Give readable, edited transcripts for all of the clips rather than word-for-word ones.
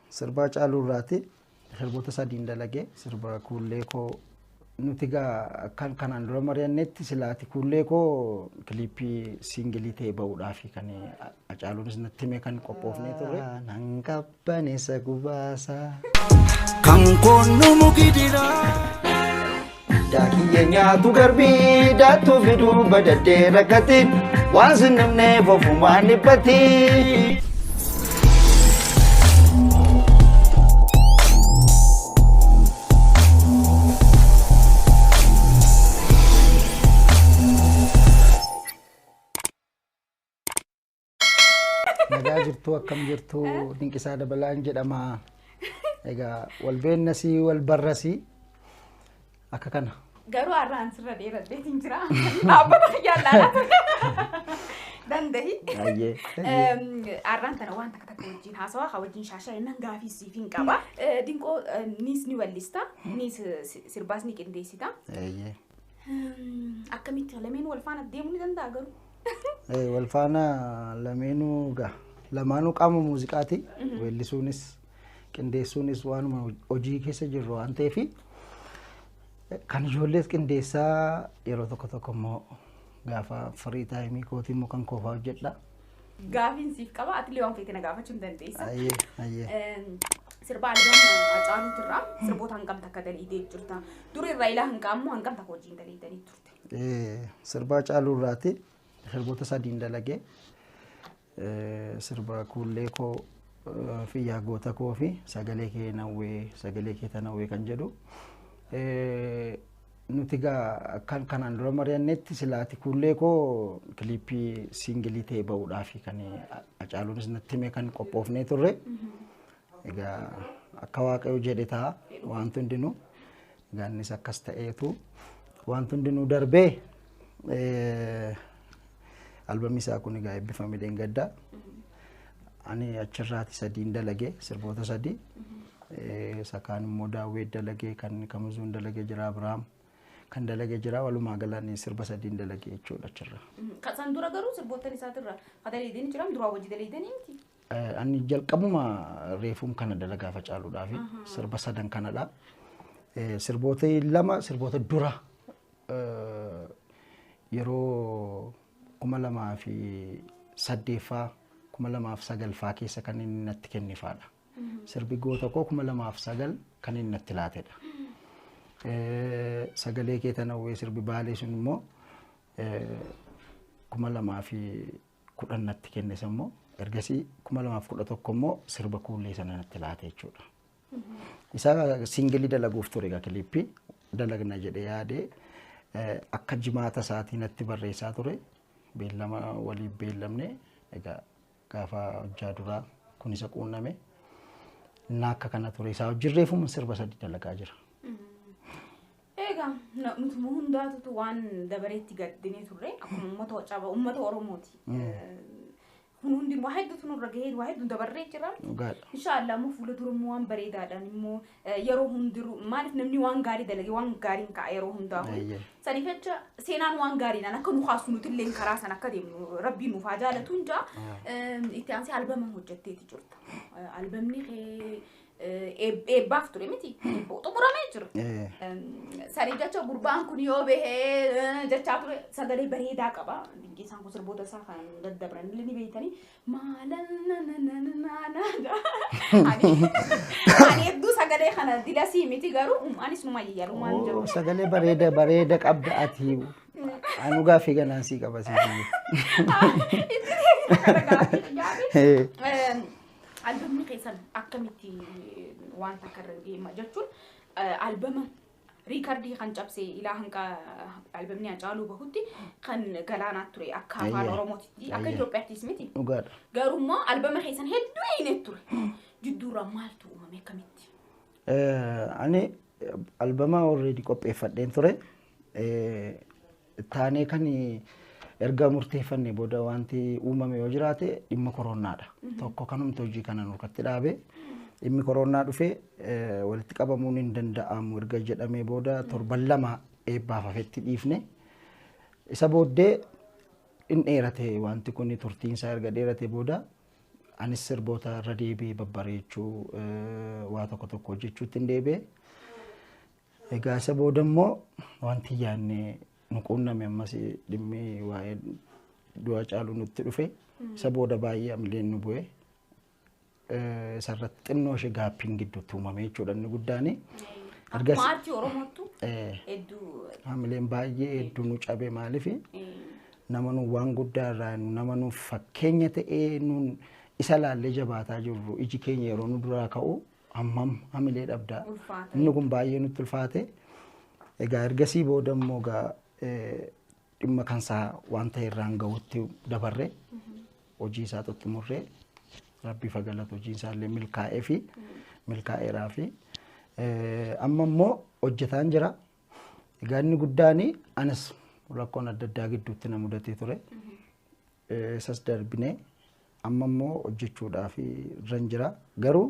Sirba Hacaaluu irraati sirboota sadiin dalage. Sirba Kuullee koo nuti gaa kan kanaan dura mari'annetti silaati Kuullee koo kiliippii siingilii ta'e ba'uudhaaf kan Hacaaluunis natti hime kan qophoofnee turre. Nan qabbaneessa gubaasaa. Kan koonnu gidiraa. Daakiyye nyaatu garbii daattuu fiduu badaddee rakkatiin waan sinnimneef ofumaan dhiphatii. Nagaa jirtuu, akkam jirtuu? Dinqisaa Dabalaan jedhama. Egaa wal beennasii wal barrasii akka kana. Garuu har'aan sirra dheeradheetiin jira. Dhaabbata kiyyaan laalaa ture. Dandahi. Baay'ee. Har'aan tana waan takka takka wajjin haasawaa haa wajjin shaashaa nan gaafii siif hin qaba. Dinqoo, niis ni wallista, niis sirbaas ni qindeessita. Baay'ee. Akkamitti lameen wal faana deemuu ni danda'a garuu? Wal faana lameenuu gaa lamaanuu qaama muuziqaati. Weellisuunis qindeessuunis waanuma hojii keessa jirru waan ta'eef, kan ijoollees qindeessaa, yeroo tokko tokko immoo gaafa firii taayimii kootii immoo kan koofaa hojjedha. Gaafiin siif qaba, atillee waan feete na gaafachuu hin dandeessa. Ayyee. Sirba albama Hacaaluutirraa sirboota hangam takka dalaydee jirta? Dur irraa ilaa hanga ammoo hangam takka wajjin dalaydanii turte? Sirba Hacaaluu irraati sirboota sadiin dalagee. Sirba Kuullee koo fi Yaa goota koo fi Sagalee kee nawwee sagalee kee tanawwee kan jedhu. Nuti gaa kan kanaan dura mari'annetti silaati Kuullee koo kiliippii siingilii ta'e ba'uudhaaf kan Hacaaluunis natti hime kan qophoofnee turre. Egaa akka Waaqayyo jedhe ta'a wanti hundinuu. Egaa innis akkas ta'eetu wanti hundinuu darbee albamni isaa kun egaa eebbifame dheengaddaa. Ani achirraati sadiin dalage, sirboota sadii. Isa kaan immoo Daawwee dalagee, kan Kamuzuun dalagee jira, Abiraam kan dalagee jira. Walumaa galaan sirba sadiin dalagee jechuudha achirra. Kan san dura garuu sirboottan isaatirra ka dalaydanii jiran duraa wajji dalaydanii miti? Ani jalqabuma reefuun kana dalagaa Hacaaluudhaaf sirba sadan kanadha. Sirboota lama sirboota dura yeroo 2008ffaa 2009ffaa keessa kan inni natti kennifaadha. Sirbi Goota koo 2009 kan inni natti laatedha. Sagalee kee tanawwee, sirbi Baalee sun immoo 2010 natti kennes, immoo ergasii 2011 immoo sirba Kuullee sana natti laate jechuudha. Isa siingilii dalaguuf ture, egaa kiliippii dalagna jedhee yaadee akka jimaata isaatii natti barreessaa ture. Beellama waliif beellamne, egaa gaafa hojjaa duraa kun isa quunname. Inni akka kana ture, isaa hojii reefuma sirba sadi dalagaa jira. Egaa nutuma hundaatutu waan dabareetti gaddinee turre, akkuma uummata caba uummata Oromooti. Kun hundi waa hedduutu nurra gahee, waa hedduu dabarree jira. Dhugaadha. Inshaallah immoo fuula dura immoo waan bareedaadhaan immoo yeroo hundiruu, maaliif namni waan gaarii dalage waan gaariin ka'a yeroo hundaa'u. Saniif jecha seenaan waan gaariidhaan akka nu kaasu, nuti illee karaa sana akka deemnu Rabbiin nuuf haa jaalatu hundaa. Itti aansee albama hojjetteeti jirta. Albamni kee eebbaaf ture miti? Xumuramee jira. Saniif jecha gurbaan kun yoo bahee jechaa ture, sagalee bareedaa qaba. Dinqiisaan kun sirboota isaa kan daddabran illee ni beektanii. Maalalala. Ani hedduu sagalee kana dilasii miti, garuu anis numa yaalumaan jiru. Sagalee bareeda bareeda qabda ati. Anu gaaffii ganaan sii qaba siif. Itti deebina kana gaaffii gaaffii. Albamni keessan akkamitti waan takka irra deema jechuun, albama riikardii kan cabse ilaa hanga albamni Hacaaluu bahutti kan Galaanaa ture akka afaan Oromootitti, akka Itoophiyaattis miti. Dhugaadha. Garuu immoo albama keessan hedduu eeyine ture. Jidduurraa maaltu uumame, akkamitti? Ani albama already qopheeffadheen ture. Taanee kan erga murteeffanne booda wanti uumame yoo jiraate dhimma koronaadha. Tokko kanumti hojii kana nurkatti dhaabe. Dhimmi koronaa dhufee walitti qabamuun hin danda'amu erga jedhamee booda torban 2 eebbaaf hafetti dhiifne. Isa booddee in dheerate wanti kun, turtiin isaa erga dheerate booda Anis sirboota irra deebi'ee babbareechuu waa tokko tokko hojjechuutti hin deebi'e. Egaa isa booda immoo wanti yaadne nu quunname ammas dhimmi waa'ee du'a Caaluu nutti dhufe. Isa booda baay'ee hamileen nu bu'e. Isarratti xinnoo ishee gaappiin gidduutti uumame jechuudha inni guddaani. Akkuma aartii Oromoottu hedduu. Hamileen baay'ee hedduu nu cabe maaliif nama nu waan guddaa irraa nama nu fakkeenya ta'ee nuun isa laallee jabaataa jirru iji keenya yeroo nu duraa ka'u hammam hamilee dhabdaa. Inni kun baay'ee nutti ulfaate. Egaa ergasii booda immoo egaa dhimma kansaa waan ta'e irraan gahutti dabarre hojii isaa xumurree Rabbi fagalatu hojiin isaa illee milkaa'ee fi milkaa'eeraa fi amma immoo hojjetaan jira. Egaa inni guddaan anis rakkoon adda addaa gidduutti na mudatee ture. Isas darbinee amma immoo hojjechuudhaaf irran jira. Garuu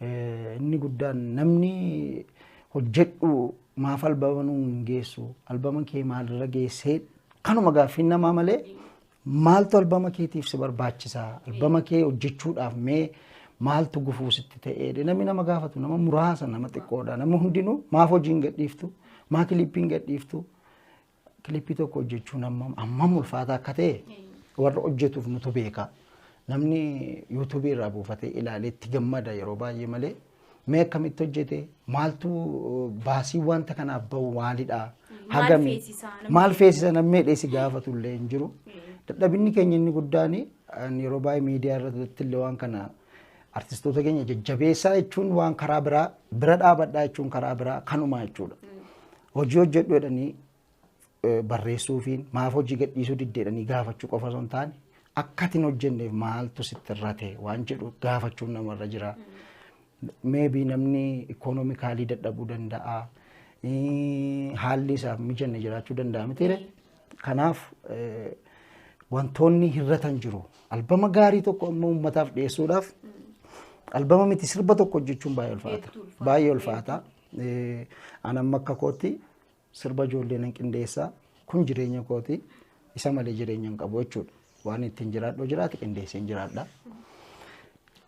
inni guddaan namni hojjedhu maaf albama nuun hin geessu albama kee maalirra geessee kanuma gaaffiin namaa malee maaltu albama keetiif si barbaachisaa albama kee hojjechuudhaaf mee maaltu gufuu sitti ta'ee namni nama gaafatu nama muraasa nama xiqqoodha nama hundinuu maaf hojii hin gadhiiftu maa kilippii hin gadhiiftu kilippii tokko hojjechuun hammam ulfaataa akka ta'e warra hojjetuuf nutu beeka. Namni yuutuubii irraa buufatee ilaalee itti gammada yeroo baay'ee malee mee akkamitti hojjete maaltu baasii wanta kanaaf bahu maalidha hagami maal feesisa namni dheesi gaafatu illee hin jiru. Dadhabinni keenya inni guddaan yeroo baay'ee miidiyaa irratti illee waan kana artistoota keenya jajjabeessaa jechuun waan karaa biraa bira dhaabadhaa jechuun karaa biraa kanuma jechuudha. Hojii hojjedhu jedhanii barreessuufiin maaf hojii gadhiisuu diddeedhanii gaafachuu qofa osoo hin taane akka ati hin hojjenneef maaltu sitti irra ta'e waan jedhu gaafachuun namarra jira. Maybe namni ikoonoomikaalii dadhabuu danda'a. Haalli isaaf mijanne jiraachuu danda'a mitiire. Kanaaf wantoonni hirratan jiru. Albama gaarii tokko ammoo uummataaf dhiyeessuudhaaf albama miti sirba tokko hojjechuun baay'ee ulfaata. Baay'ee ulfaata. Ani amma akka kootti sirba ijoollee nan qindeessaa. Kun jireenya kooti. Isa malee jireenya hin qabu jechuudha. Waan ittiin jiraadhu jiraate qindeessee hin jiraadha.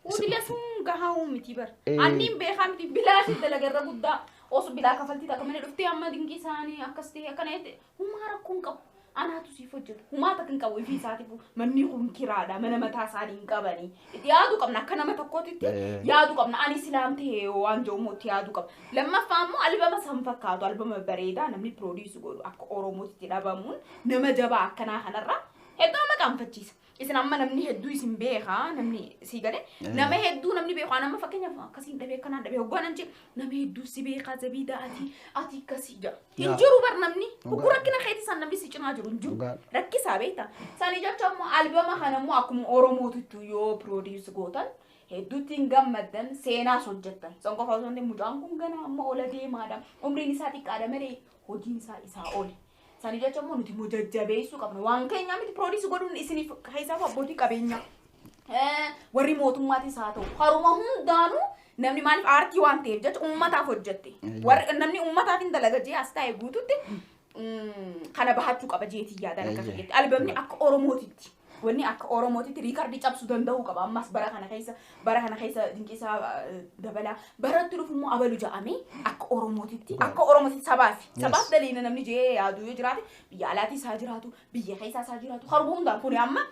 Udilee sun gahaa miti bar. Anniin beekaa miti bilaashi dalagarra guddaa osoo bilaa kafaltii takka mana dhuftee amma dinqii isaanii akkas ta'e akkana jette humaa rakkoo hin qabu. Anaatu siif hojjetu. Humaa takka hin qabu ifii isaatiif manni kun kiraadha mana mataa isaanii hin qabanii. Yaaduu qabna akka nama tokkootitti yaaduu qabna ani silaam ta'e waan jedhu itti yaaduu qabna. Lammaffaa immoo albama san fakkaatu albama bareedaa namni piroodiisu godhu akka Oromootitti dhabamuun nama jabaa akkanaa kanarra hedduu nama qaanfachiisa. Isin amma namni hedduu isin beekaa namni si galee nama hedduu namni beeku nama fakkeenyaaf akkasiin dhabee akkanaan dhabee hoggaan jedhe nama hedduu si beekaa zabiida ati ati akkasii jedha. Hin jiru bar namni hogguu rakkina keetii san namni si cinaa jiru hin jiru. Rakkisaa beekta. Sanii jecha immoo albama kana immoo akkuma Oromootitti yoo piroodiis gootan hedduutti hin gammaddan seenaas hojjettan. San qofa osoo hin ta'in mucaan kun gana amma ola deemaadha. Umriin isaa xiqqaadha malee hojiin isaa isaa oli. Sanii jecha immoo nuti jajjabeessuu qabna. Waan keenya miti piroodiis godhuun isiniif keessaaf abbootii qabeenyaa. Warri mootummaatis haa ta'u haruma hundaanuu namni maaliif aartii waan ta'eef jecha uummataaf hojjette. Warri namni uummataaf hin dalaga jee as taa'e guututti kana bahachuu qaba jeetii yaadan akka jette. Albamni akka Oromootitti. Wanni akka Oromootitti riikardii cabsuu danda'uu qaba. Ammas bara kana keessa Dinqisaa Dabalaa baratti dhufu immoo abalu ja'amee akka Oromootitti akka Oromootitti sabaaf sabaaf daliina namni jee yaadu yoo jiraate biyya alaatis haa jiraatu biyya keessaas haa jiraatu haruma hundaan kun amma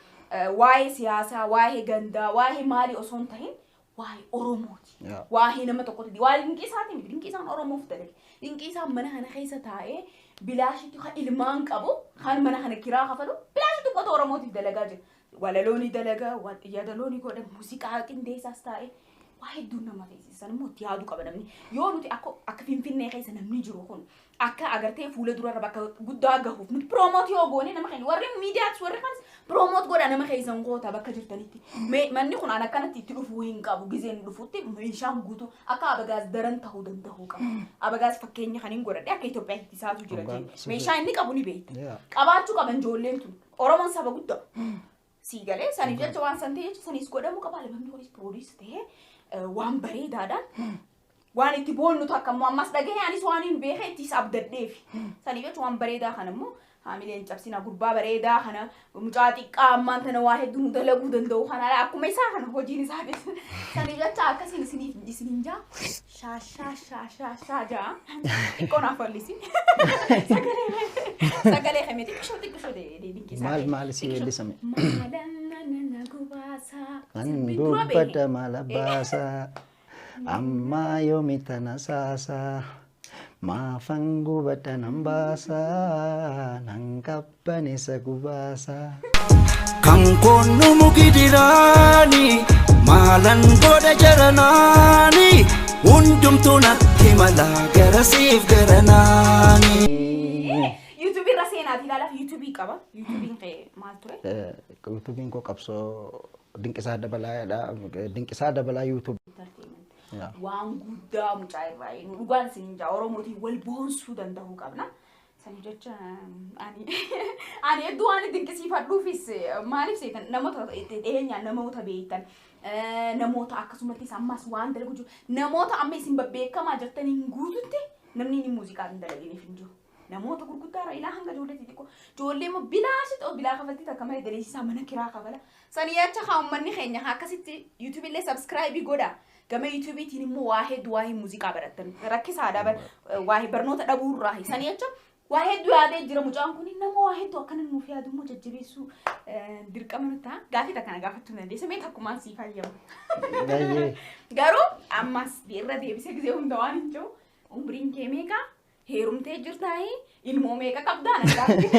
waa'ee siyaasaa waa'ee gandaa waa'ee maalii osoo hin ta'in waa'ee Oromooti. Waa'ee nama tokkooti. Waa'ee Dinqisaati miti. Dinqisaan Oromoof dalage. Dinqisaan mana kana keessa taa'ee bilaashitti kan ilmaan qabu kan mana kana kiraa kafalu bilaashitti uffata Oromootiif dalagaa jira. Walaloo ni dalagaa, yaadaloo ni godha, muuziqaa qindeessaas taa'ee waa hedduun nama feesisan immoo itti yaaduu qaba namni. Yoo nuti akka Finfinnee keessa namni jiru kun akka agartee fuula durarra bakka guddaa gahuuf nuti piroomoot yoo goone nama keenya warri miidiyaas warri kanis piroomoot godha nama keessan goota bakka jirtanitti. Manni kun an akkanatti itti dhufuu hin qabu gizeen dhufutti meeshaan guutuu akka Abagaaz daran ta'uu danda'uu qaba. Abagaaz fakkeenya kan hin godhadhe akka Itoophiyaatti isaatu jira jee. Meeshaa inni qabu ni beekta. Qabaachuu qaban ijoolleen tun. Oromoon saba guddaa. Si galee saniif jecha waan san ta'e jecha saniis godhamuu qaba. Albamni kunis piroodiis ta'ee waan bareedaadhaan waan itti boonnu takka immoo ammas dhagahee anis waan hin beekne itti isa abdadheef. Saniif jecha waan bareedaa kana immoo Haamileen cabsina gurbaa bareedaa kana mucaa xiqqaa ammaan tana waa hedduu nu dalaguu danda'u kana akkuma isaa kana hojiin isaatis. Sanii jecha akkasiin isiniif isiniin jaa shaa shaa shaa shaa shaa jaa xiqqoo naaf wallisi. Sagalee kamee xiqqishoo xiqqishoo dinqisaa. Maal maal si weellisame? Maalan gubaasaa. An dubbadha maal abbaasaa ammaa yoomi tana saasaa maafan gubadha nan baasaa nan qabbaneessa gubaasaa. Kan koonnu mugidiraani maalan godha jaranaani hundumtuu natti mala garasiif garanaani. Yuutuubii irra seenaati ilaalaaf yuutuubii qaba. Yuutuubiin kee maal ture? Yuutuubiin koo qabsoo Dinqisaa Dabalaadha. Dinqisaa Dabalaa YouTube. Entertainment. Waan guddaa mucaa irraa nu dhugaan isin jaa Oromootiin wal boonsuu danda'uu qabna. Sanii jecha ani hedduu waan dinqisiifadhuufis maaliif seetan namoota dhiyeenyaan namoota beektan namoota akkasumattis ammas waan dalagu jiru namoota amma isin babbeekamaa jirtaniin guututti namni inni muuziqaa hin dalaginiif hin jiru. Namoota gurguddaa irraa ilaa hanga ijoollee xixiqqoo ijoollee immoo bilaashi ta'u bilaa kafaltii takka malee daleessisaa mana kiraa kafala. Sanii jecha haa uummanni keenya haa akkasitti yuutuubii illee subscribe godha. Gama yuutuubiitiin immoo waa hedduu waa'ee muuziqaa barattan rakkisaadha waa'ee barnoota dhabuurraa. Sanii jecha waa hedduu yaadee jira mucaan kun nama waa hedduu akkana nuuf yaadu immoo jajjabeessuu dirqama nutti ta'a. Gaafii takka gaafachuu dandeessa mee takkumaan sii fayyama. Baay'ee. Garuu ammas irra deebisee gisee hunda waan hin jiru umriin kee meeqa heerumtee jirtaayi ilmoo meeqa qabdaa na gaafii.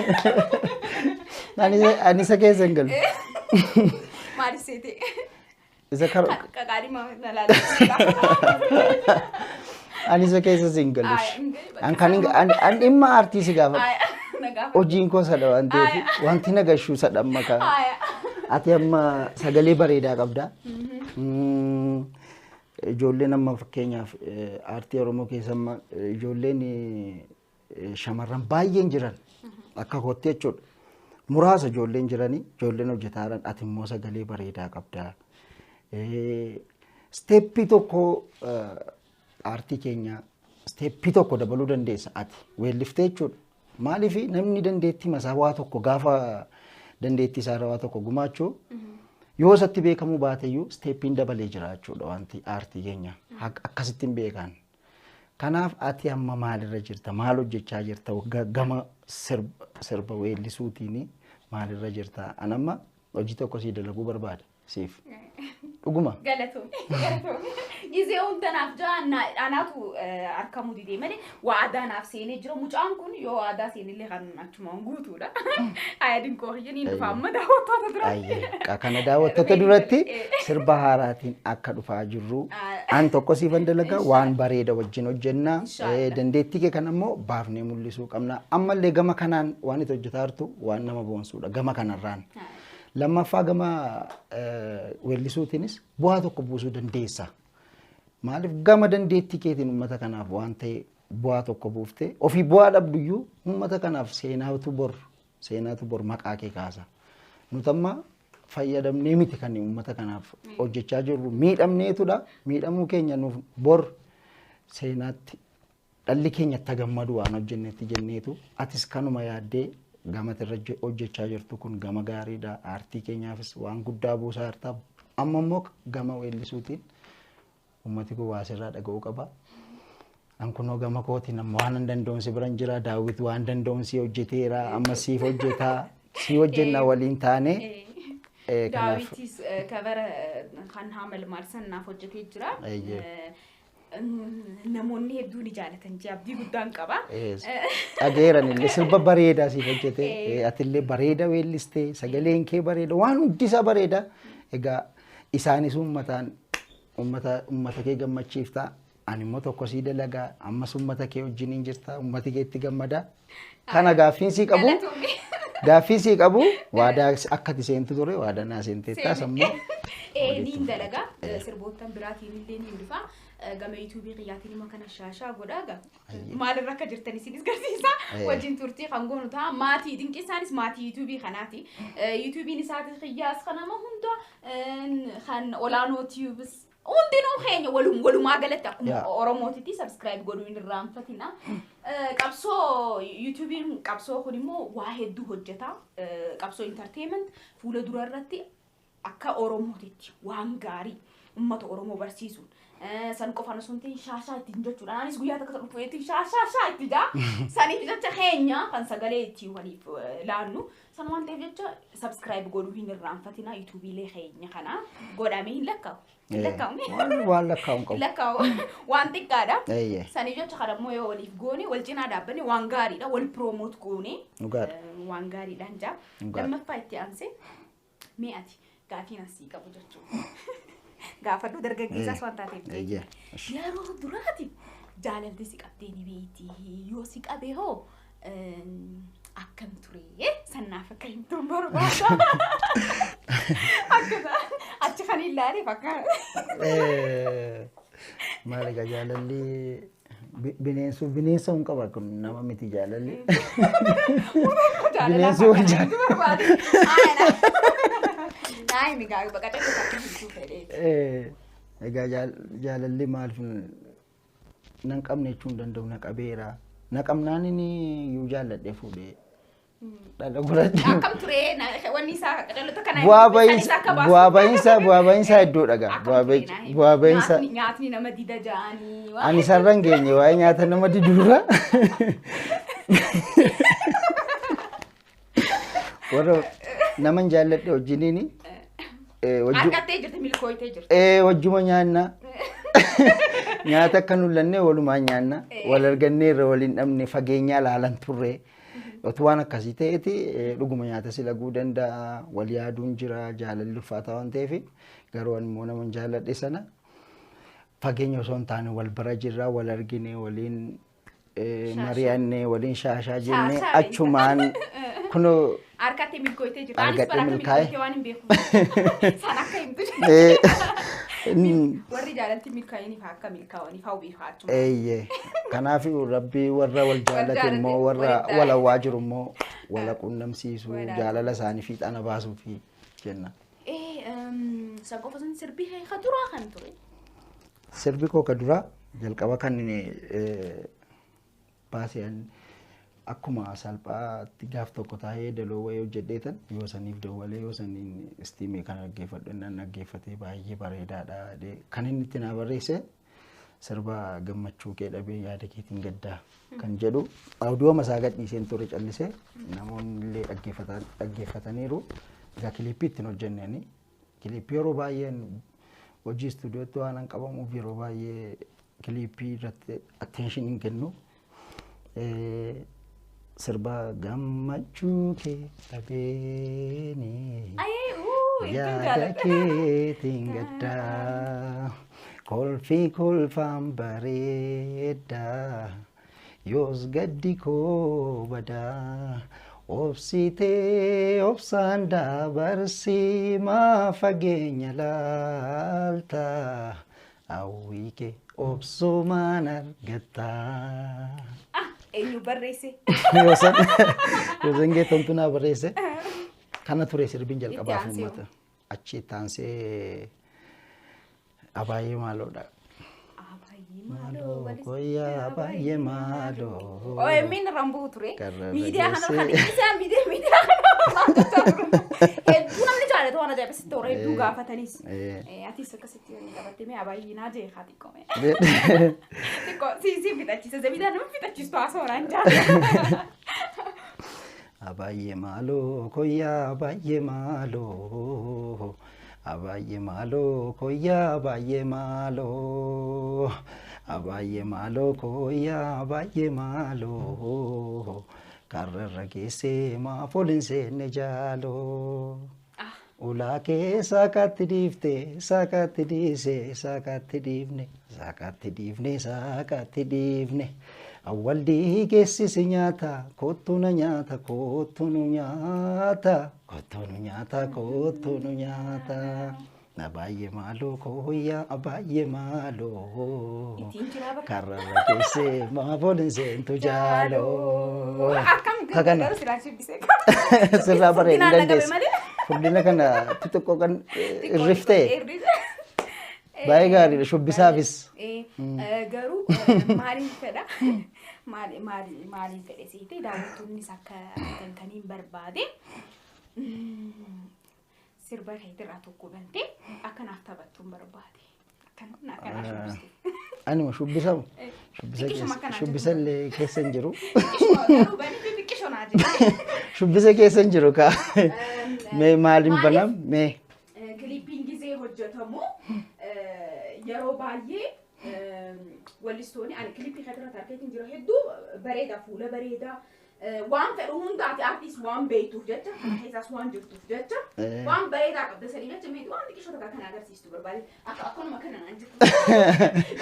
Ani isa keessa hin galu. Maaliif seete? Isa karo Qaqaadhima na laalchisa. Ani isa keessa hin galu. An kan an dhimma aartii si gaafadha. Na gaafa. Hojiin koo sadha waan ta'eef wanti na gashuu sadha amma kaa. Ati amma sagalee bareedaa qabda. Ijoolleen amma fakkeenyaaf aartii Oromoo keessa amma ijoolleen shamarran baay'een jiran akka kootti jechuudha. Muraasa ijoolleen jiranii ijoolleen hojjetaa jiran ati immoo sagalee bareedaa qabda. Step tokko aartii keenya step tokko dabaluu dandeessa ati weelliftee jechuudha. Maaliif namni dandeettii masaa waa tokko gaafa dandeettii isaa irra waa tokko gumaachuu yoo isatti beekamuu baateyyuu stepiin dabalee jira jechuudha wanti aartii keenya akkasitti hin beekan. Kanaaf ati amma maalirra jirta? Maal hojjechaa jirta? Gama sirba weellisuutiin maalirra jirta? An amma hojii tokko sii dalaguu barbaada siif. Dhuguma. Galatoomii. Galatoomii. Gizee hundanaaf jaa anaatu harkamuu didee malee waadaa naaf seenee jira. Mucaan kun yoo waadaa seenillee kan achuma guutuudha. Aya dinqoo ni dhufa amma daawwattoota duratti. Kana daawwattoota duratti sirba haaraatiin akka dhufaa jirru an tokko siifan dalagaa waan bareeda wajjin hojjenna. Dandeettii kee kana immoo baafnee mul'isuu qabna. Ammallee gama kanaan waan itti hojjetaa jirtu waan nama boonsuudha gama kanarraan. Lammaffaa gama weellisuutiinis bu'aa tokko buusuu dandeessa. Maaliif gama dandeettii keetiin uummata kanaaf waan ta'e bu'aa tokko buuftee ofii bu'aa dhabduyyuu uummata kanaaf seenaatu bor maqaa kee kaasa. Nuti amma fayyadamnee miti kan uummata kanaaf hojjechaa jirru miidhamneetudha. Miidhamuu keenya nuuf bor seenaatti dhalli keenya itti gammadu waan hojjennetti jenneetu atis kanuma yaaddee gama irra hojjechaa jirtu kun gama gaariidha. Aartii keenyaafis waan guddaa buusaa jirta. Amma immoo gama weellisuutiin uummati kun waa sirraa dhaga'uu qaba. An kunoo gama kootiin amma waan danda'uun biran jira. Daawwit waan danda'uun si hojjeteera. Amma siif hojjetaa. Si hojjenna waliin taane. Daawitis kabara kan hamal maal naaf hojjetee jira. Namoonni hedduun ni jaalatan jee abdii guddaan qaba. Dhageeran illee sirba bareedaa siif hojjete. Atillee bareeda weellistee sagaleen kee bareeda waan hundi isaa bareeda. Egaa isaanis uummataan uummata kee gammachiifta. Ani immoo tokko sii dalagaa ammas uummata kee wajjin hin jirta uummati kee itti gammada. Kana gaaffiin sii qabu gaaffii sii qabu waadaa akka ati seentu ture waadaa naa seenteettaa sammuu. Niin dalagaa sirboottan biraatiin illee niin dhufa. Gama yuutuubii kiyyaatiin immoo kana shaashaa godhaa. Maalirra akka jirtan isinis garsiisa. Wajjin turtii kan goonu ta'a. Maatii dinqisaanis maatii yuutuubii kanaati. Yuutuubiin isaatis kiyyaas kan nama hunda kan olaanoo tiyuubis hundinuu keenya walumaa galatti akkuma Oromootitti subscribe godhuu hin irraanfatina. Qabsoo YouTubeiin qabsoo kun immoo waa hedduu hojjeta. Qabsoo Entertainment fuula dura irratti akka Oromootitti waan gaarii uummata Oromoo barsiisuun, san qofaan osoo hin ta'in shaashaa ittiin jechuudha. Anis guyyaa takka dhufeetti shaashaa shaa itti jaa. Saniif jecha keenya kan sagalee ittiin waliif laannu. San waan ta'eef jecha subscribe godhuu hin irraanfatina. YouTubeiilee keenya kana godhamee hin lakkaa'u. Hin lakkaa'u. Waan lakkaa'u hin qabu. Lakkaa'u waan xiqqaadha. Eeyyee. Saniif jecha kana immoo yoo waliif goone, wal cinaa dhaabbanne, waan gaariidha. Wal promote goone Dhugaadha. waan gaariidhaan jaa. Dhugaadha. Lammaffaa itti aansee mee ati gaafiin asii qabu jechuudha. Gaafadhu, dargaggeessaas waan taateef. Eeyyee. Yeroo duraati jaalalti si qabdee ni beekti. Yoo si qabe hoo akkam ture? Sannaaf akka himtuun barbaada. Akkasa achi kan ilaaleef akka. Maal egaa, jaalalli bineensuu bineensa hin qaba, kun nama miti jaalalli. Bineensi wal jaalatu barbaade. Naa himi gaa, baqatee akka himtuu fedhee. Egaa jaalalli maal nan qabne jechuu hin danda'u, na qabeera. Na qabnaan inni iyyuu jaalladhee fuudhee dhala godhadhe. Akkam ture wanni isaa qaxalota kana? Bu'aa bahiinsa hedduudha gaa. Bu'aa bahiinsa Nyaatni nama dida ja'anii. Ani sarara hin geenye waa'ee nyaata nama diduurra. Warra nama hin jaalladhe wajjiniini Argattee jirti, milkooytee jirti. Wajjuma nyaanna. Nyaata akka nullanne walumaan nyaanna. Wal argannee irra waliin dhabne, fageenyaa laalan turre. Otuu waan akkasii ta'eeti dhuguma nyaata si laguu danda'a. Wal yaaduun jira, jaalalli ulfaataa waan ta'eef. Garuu ani immoo nama hin jaalladhe sana fageenya osoo hin taane wal bira jirra, wal argine, waliin mari'anne, waliin shaashaa jenne, Shaashaa. Achumaan kunoo Harkatti milkooytee jirti. Anis Argadhee bara akka milkaa'e. milkooytee waan hin beeku. San akka himtu. Warri jaalalti milkaa'iniif akka milkaa'aniif hawwiif achuma. Eeyyee. Kanaaf Rabbii warra wal jaallate jaalate immoo warra walitti wal hawwaa jiru immoo wala quunnamsiisuu, Wal jaalala isaanii fiixana baasuu fi jenna. San qofa sun sirbii ka duraa kan ture. Sirbi koo ka duraa jalqaba kan inni baasee akkuma salphaatti gaaf tokko taa'ee daloo wayii hojjedheetan yoo saniif dawwalee, yoo saniin istiimee kana dhaggeeffadhu, inni dhaggeeffatee baay'ee bareedaadha jedhee kan inni itti naa barreesse sirba "Gammachuu kee dhabee yaada keetiin gaddaa" kan jedhu audio masaa gadhiiseen ture, callisee namoonni illee dhaggeeffataniiru. Egaa kiliippii ittiin hojjenneeni. Kiliippii yeroo baay'een hojii istuudiyootti waan an qabamuuf yeroo baay'ee kiliippii irratti attention hin kennu. Sirba "Gammachuu kee dhabeeni Ayee uu hedduun yaada jaalladha. keetiin gaddaa, kolfi kolfaan bareedaa, yoos gaddi koo badaa, obsitee obsaan dabarsii, maa fageenya laalta, hawwii kee obsumaan argattaa. Ah, eenyu barreesse? Yoosan Geettomtuu naa barreesse. Kana ture sirbiin jalqabaaf Itti aansee uummata. Achi itti aansee "Abaay'ee Maaloodha". Abaay'ee maaloo. Maaloo koyyaa baay'ee maaloo. OMN irraan bu'u ture. Karra Miidiyaa kana kan geesse. isaa miidiyaa kana maal jechaa ture. Hedduu namni jaalatu, waan ajaa'iba sitti hora hedduu gaafatanis. Atis akkasitti yoo qabatte mee abaay'ee naa jee haa xiqqoo mee. Xiqqoo si fixachiisa. Zabidaan nama fixachiistu haasawaan jaalladha. Abaay'ee maaloo koyyaa baay'ee maaloo. Abaay'ee maaloo koyyaa baay'ee maaloo. Abaay'ee maaloo koyyaa baay'ee maaloo. Karrarra geessee maaf ol hin seenne jaaloo. Ulaa kee saaqatti dhiifte, saaqatti dhiise, saaqatti dhiifne, saaqatti dhiifne, saaqatti dhiifne. Awwal geessisi nyaata, kottu na nyaata, kottu nu nyaata, kottu nu nyaata, kottu nu nyaata. Na baay'ee maaloo kooyyaa baay'ee maaloo. Ittiin jiraa bakka. Karrarra geessee maaf ol hin seentu jaaloo. Akkam Kakana. garuu silaa shibbisee. Sirraa bareedu Furdinaan na qabe dandeessa. malee. Furdina kana xixiqqoo kan irriftee baay'ee gaariidha shubbisaafis. Garuu maaliin fedha? Maali maali maaliin fedhe siite daawwattoonnis akka argan kan hin barbaade. Sirba keetirraa tokko bantee akka naaf taphattu hin barbaade. Akkana akkana shubbiste. Anuma shubbisamu. Shubbisa Xiqqishuma keessa akkanaa shubbisa illee keessa hin jiru. Xiqqishuma garuu banitti xiqqishoo naa jedhe. Shubbisa keessa hin jiru kaa. Mee maaliin banam? Mee. Kiliippiin gizee hojjetamu yeroo baay'ee wallistoonni ani kilippii kan irratti argatiin jira hedduu bareeda, fuula bareeda, waan fedhu hundaati, artiis waan beektuuf jecha, kana keessaas waan jirtuuf jecha waan bareedaa qabda. Sanii jecha meeti waan xiqqishoo takka kana agarsiistu barbaade, akka akkanuma kana naan jirtu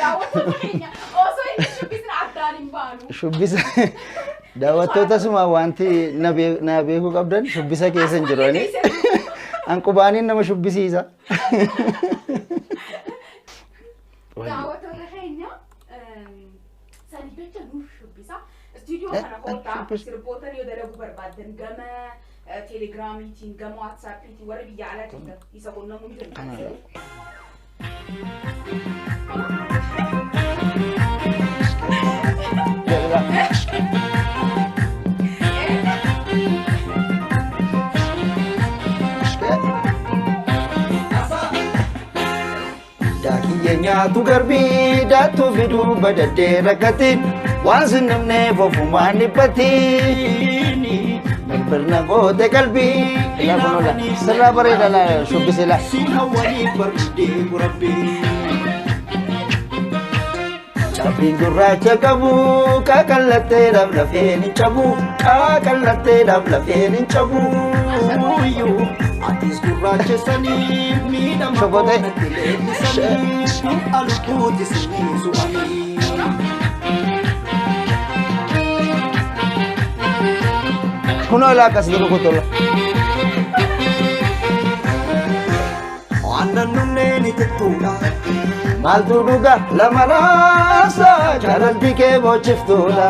daawwattoota keenya osoo inni shubbisni addaan hin baanu. Shubbisa daawwattoota suma wanti na beekuu qabdan shubbisa keessa hin jiru ani. An qubaaniin nama shubbisiisa. Daawwattoota keenya, sanii jecha nuuf shubbisa. Istuudiyoo kana koottaa, sirboota yoo dalaguu barbaaddan gama teelegiraamiitiin, gama waatsaappiitiin, warra biyya alaa jirtan isa qunnamuu ni dandeessu. Daakiyyee nyaatu garbii daattuu fiduu badaddee rakkatiin waan sinnamneef ofumaan dhiphatiin birbirna goote qalbii ilaa kun ola sirraa bareeda laa shubbise laa. Si hawwanii barbaadee rabbii. Cabbiin gurraacha qabu qaqallatteedhaaf lafeen hin cabu, qaqallatteedhaaf lafeen hin cabu. Atis gurraacha sanii miidhama Shobotee. koonatti leellisanii albuuti sinii su'anii. Kunoo ilaa akkas rukutola. Aannan nunneen itittuudha. Maaltu dhuga lama raasa jaalalti kee bochiftuudha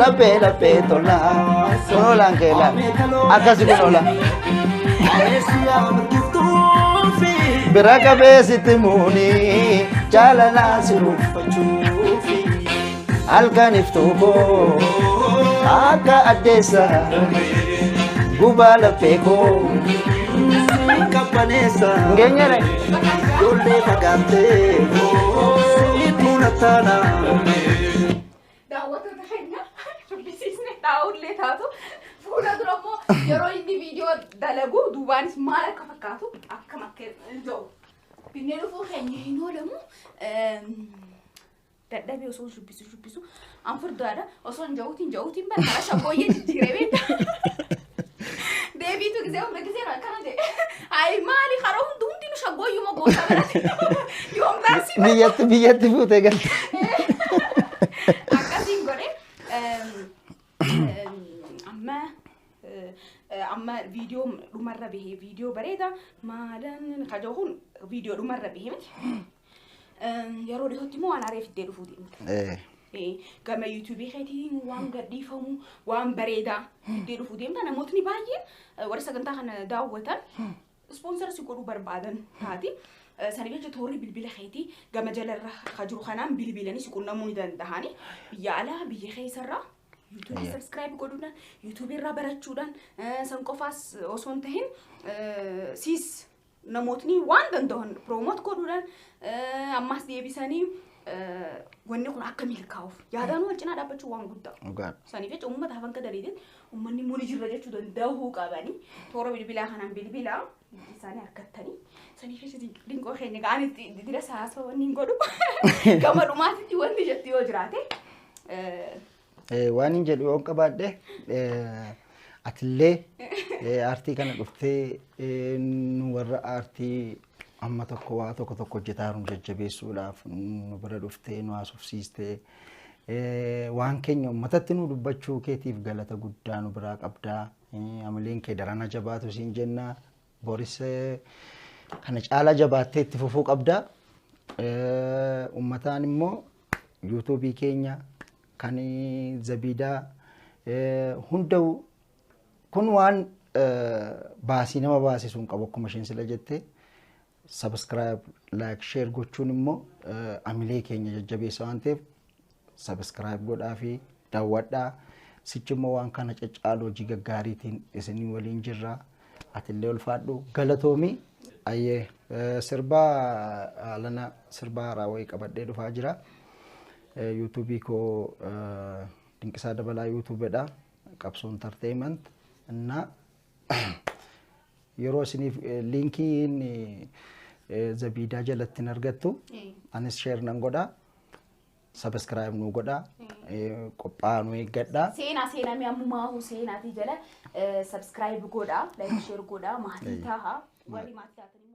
laphee laphee tola. Kunoo laan kee laa akkasi kunoo laa. Ameesiyaa mirgiftuufi. Bira qabeessitti muuni jaalalaa si Uffachuufi. Halkan iftuu koo akka addeessa gubaa laphee koo. Qabbaneessa. Ngeenyere. Ijoollee fagaattee. Siituu nattaana. Daawwattoota keenya, shubbisiisne taa'ullee taatu, fuula dura immoo yeroo inni viidiyoo dalagu duubaanis maal akka fakkaatu akkam akka jedhu. Binnee dhufuu keenya hin oolamu. Dadhabee osoo shubbisu shubbisu an furdaadha osoo hin ja'uutiin ja'uutiin bara karaa shaggooyyee jijjiiree beekta. Deebiitu gisee hunda gisee akkana jedhe. Ayi maali, karaa hundi hundinuu shaggooyyuma goota barate. Yoom taasisa? Biyyatti biyyatti fuutee galte. Akkasiin godhe. Amma amma viidiyoo dhumarra bahee, viidiyoo bareeda maalan kajoo kun viidiyoo dhumarra bahee miti. Yeroo dhiyootti immoo waan haree fiddee dhufuu deemta. Gama yuutuubii keetiin waan gadhiifamu waan bareedaa fiddee dhufuu deemta. Namootni baay'een warra sagantaa kana daawwatan sponsor si godhuu barbaadan taati. Saniif jecha toorri bilbila keetii gama jalarra ka jiru kanaan bilbilanii si qunnamuu ni danda'ani. Biyya alaa, biyya keessarraa yuutuubii subscribe godhuudhaan, yuutuubii irraa barachuudhaan, san qofaas osoo hin tahin siis namootni waan danda'an promote godhuudhaan, ammas deebisanii wanni kun akka milkaa'uuf yaadaan wal cinaa dhaabbachuu waan guddaa. Dhugaadha. Saniif jecha uummata hafan kadhaniitiin uummanni muni jirra jechuu danda'uu qabanii toora bilbilaa kanaan bilbilaa isaanii harkattanii. Saniif jecha dinqoo keenya ga'an itti dira saasoo wanni hin godhu gama dhumaatitti wanti jettu yoo jiraate. Waan hin jedhu yoon qabaadhe, atillee aartii kana dhuftee nu warra aartii amma tokko waa tokko tokko hojjetaa jiru jajjabeessuudhaaf nu bira dhuftee nu haasofsiistee waan keenya uummatatti nu dubbachuu keetiif galata guddaa nu biraa qabdaa. Amaleen kee darana jabaatu siin jenna. Boris kana caalaa jabaattee itti fufuu qabdaa. Uummataan immoo yuutuubii keenya kan Zabiidaa hunda'u kun waan baasii nama baasisuu hin qabu, akkuma isheen sila jette subscribe, like, share gochuun immoo amilee keenya jajjabeessa waan ta'eef subscribe godhaa fi Daawwadhaa. Sichi immoo waan kana caccaalu hojii gaggaariitiin isinii waliin jirra. Atillee ulfaadhu, galatoomii. Ayyee, sirbaa alana sirbaa haaraa wayii qabadhee dhufaa jira. Yuutuubii koo Dinqisaa Dabalaa yuutuubidha. Qabsoo Entertainment. Inna yeroo isiniif liinkiin zabiidaa jalatti hin argattu. Anis share nan godha. Subscribe nu godha. Qophaa'aa nu eeggadha. Seenaa seenaa mi ammumaa seenaatii jala subscribe godha, like, share godha, maatii taha. Warri maatii taatan immoo